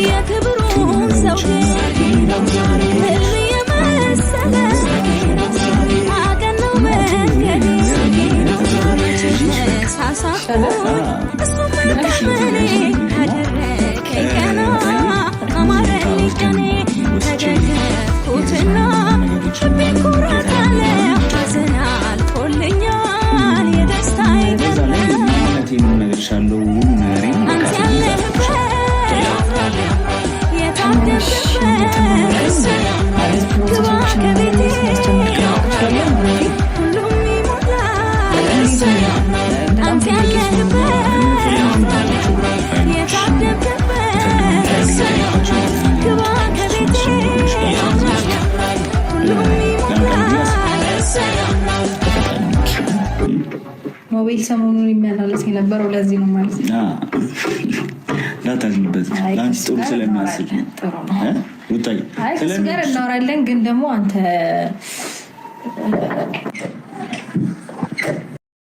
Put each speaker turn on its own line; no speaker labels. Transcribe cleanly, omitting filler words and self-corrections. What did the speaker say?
የክብሩን ዘውድ ህልም የመሰለ አቀናው መንገድ መሳሳቱን እሱ መታመኔ አደረገኝ ቀና አማረልኝ ቀኔ ተደገፍኩትና ልቤ ኩራት አለ ሐዘን አልፎልኛል የደስታዬ
በዛ
ቀን
ላይ
ነው።
ማንነቴን እነግርሻለሁ፣ ሁሉ ነገሬን በቃ
አንተ ያለህበት የታደምክበት
ማለት
ግባ
process ኦችን
ከቤቴ
ማስጀመር ትችላለህ ማለት
ሁሉም ይሞላል።
በጣም
አንተ
ትልቅ
ያለህበት የታደምክበት ግባ ከቤቴ ሁሉም ይሞላል።
ሞባይል ሰሞኑን የሚያላለስ የነበረው ለዚህ ነው ማለት ነው።
እንዳታዝኝበት፣
አይ
ለአንቺ
ከእሱ
ጥሩ
ጋር
ስለሚያስብ
እናወራለን። ጥሩ ነው።
እ? ሩታዬ
አይ ከእሱ ጋር
ስለሚወድሽ
እናወራለን፣ ግን ደግሞ አንተ